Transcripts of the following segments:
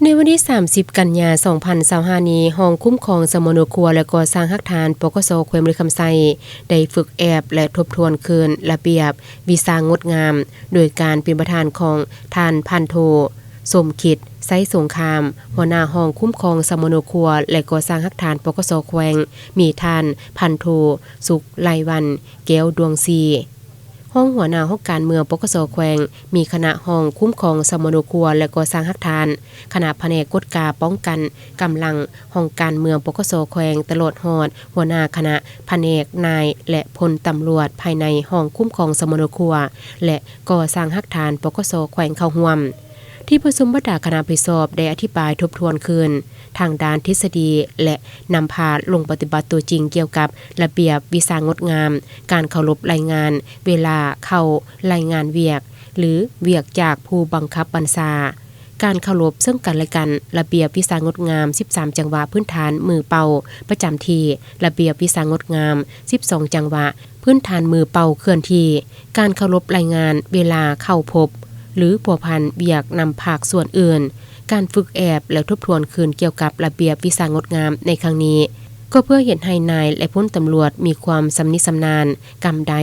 ໃນວັນທີສາມສິບ ກັນຍາ ສອງພັນຊາວຫ້ານີ້, ຫ້ອງຄຸ້ມຄອງສຳມະໂນຄົວ ແລະ ກໍ່ສ້າງຮາກຖານ ປກສ ແຂວງບໍລິຄຳໄຊ ໄດ້ຝຶກແອບ ແລະ ທົບທວນຄືນລະບຽບວິຊາງົດງາມ ໂດຍການເປັນປະທານຂອງທ່ານ ພັນໂທ ສົມຄິດ ໄຊສົງຄາມ ຫົວໜ້າຫ້ອງຄຸ້ມຄອງສຳມະໂນຄົວ ແລະ ກໍ່ສ້າງຮາກຖານ ປກສ ແຂວງ, ມີທ່ານ ພັນໂທ ສຸກໄລວັນ ແກ້ວດວງສີ ຮອງຫົວໜ້າຫ້ອງການເມືອງ ປກສ ແຂວງ, ມີຄະນະຫ້ອງຄຸ້ມຄອງສຳມະໂນຄົວ ແລະ ກໍ່ສ້າງຮາກຖານ, ຄະນະພະແນກກວດກາປ້ອງກັນ, ກຳລັງຫ້ອງການເມືອງ ປກສ ແຂວງ, ຕະຫຼອດຮອດຫົວໜ້າຄະນະພະແນກ, ນາຍ ແລະ ພົນຕຳຫຼວດພາຍໃນຫ້ອງຄຸ້ມຄອງສຳມະໂນຄົວ ແລະ ກໍ່ສ້າງຮາກຖານ ປກສ ແຂວງ ເຂົ້າຮ່ວມ. ທີ່ປະຊຸມ, ບັນດາຄະນະຮັບຜິດຊອບໄດ້ອະທິບາຍທົບທວນຄືນ ທາງດ້ານທິດສະດີ ແລະ ນຳພາລົງປະຕິບັດຕົວຈິງກ່ຽວກັບລະບຽບວິຊາງົດງາມ, ການເຄົາລົບລາຍງານເວລາເຂົ້າລາຍງານວຽກ ຫຼື ວຽກຈາກຜູ້ບັງຄັບບັນຊາ, ການເຄົາລົບເຊິ່ງກັນແລະກັນ, ລະບຽບວິຊາງົດງາມສິບສາມຈັງຫວະພື້ນຖານມືເປົ່າປະຈຳທີ່, ລະບຽບວິຊາງົດງາມສິບສອງຈັງຫວະ ພື້ນຖານມືເປົ່າເຄື່ອນທີ່, ການເຄົາລົບລາຍງານເວລາເຂົ້າພົບ ຫຼື ພົວພັນວຽກນຳພາກສ່ວນອື່ນ, ການຝຶກແອບ ແລະ ທົບທວນຄືນກ່ຽວກັບລະບຽບວິຊາງົດງາມໃນຄັ້ງນີ້ ກໍເພື່ອເຮັດໃຫ້ນາຍ ແລະ ພົນຕຳຫຼວດມີຄວາມຊຳນິຊຳນານ, ກຳໄດ້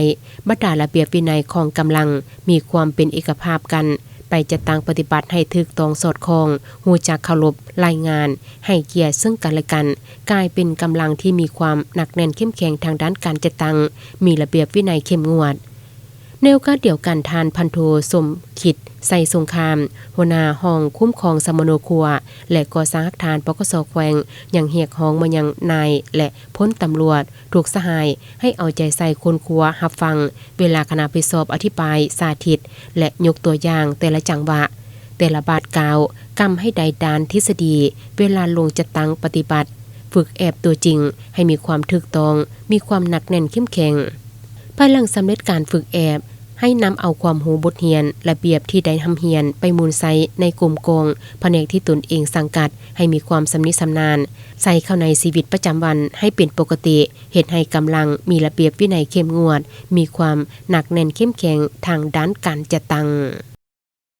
ບັນດາລະບຽບວິໄນຂອງກຳລັງ, ມີຄວາມເປັນເອກະພາບກັນ, ໄປຈັດຕັ້ງປະຕິບັດໃຫ້ຖືກຕ້ອງສອດຄ່ອງ, ຮູ້ຈັກເຄົາລົບລາຍງານ, ໃຫ້ກຽດເຊິ່ງກັນແລະກັນ, ກາຍເປັນກຳລັງທີ່ມີຄວາມໜັກແໜ້ນເຂັ້ມແຂງທາງດ້ານການຈັດຕັ້ງ, ມີລະບຽບວິໄນເຂັ້ມງວດ. ໃນໂອກາດດຽວກັນ, ທ່ານ ພັນໂທ ສົມຄິດ ໄຊສົງຄາມ ຫົວໜ້າຫ້ອງຄຸ້ມຄອງສຳມະໂນຄົວ ແລະ ກໍ່ສ້າງຮາກຖານ ປກສ ແຂວງ ຍັງຮຽກຮ້ອງມາຍັງນາຍ ແລະ ພົນຕຳຫຼວດທຸກສະຫາຍ ໃຫ້ເອົາໃຈໃສ່ຄົ້ນຄວ້າຮັບຟັງ ເວລາຄະນະຮັບຜິດຊອບອະທິບາຍ, ສາທິດ ແລະ ຍົກຕົວຢ່າງແຕ່ລະຈັງຫວະ, ແຕ່ລະບາດກ້າວ, ກຳໃຫ້ໄດ້ດ້ານທິດສະດີ ເວລາລົງຈັດຕັ້ງປະຕິບັດ, ຝຶກແອບຕົວຈິງໃຫ້ມີຄວາມຖືກຕ້ອງ, ມີຄວາມໜັກແໜ້ນເຂັ້ມແຂງ. ພາຍຫຼັງສຳເລັດການຝຶກແອບ, ໃຫ້ນຳເອົາຄວາມຮູ້ບົດຮຽນ, ລະບຽບທີ່ໄດ້ຮ່ຳຮຽນໄປໝູນໃຊ້ໃນກົມກອງພະແນກທີ່ຕົນເອງສັງກັດ ໃຫ້ມີຄວາມຊຳນິຊຳນານ, ໃສ່ເຂົ້າໃນຊີວິດປະຈຳວັນໃຫ້ເປັນປົກກະຕິ, ເຮັດໃຫ້ກຳລັງມີລະບຽບວິໄນເຂັ້ມງວດ, ມີຄວາມໜັກແໜ້ນເຂັ້ມແຂງທາງດ້ານການຈັດຕັ້ງ.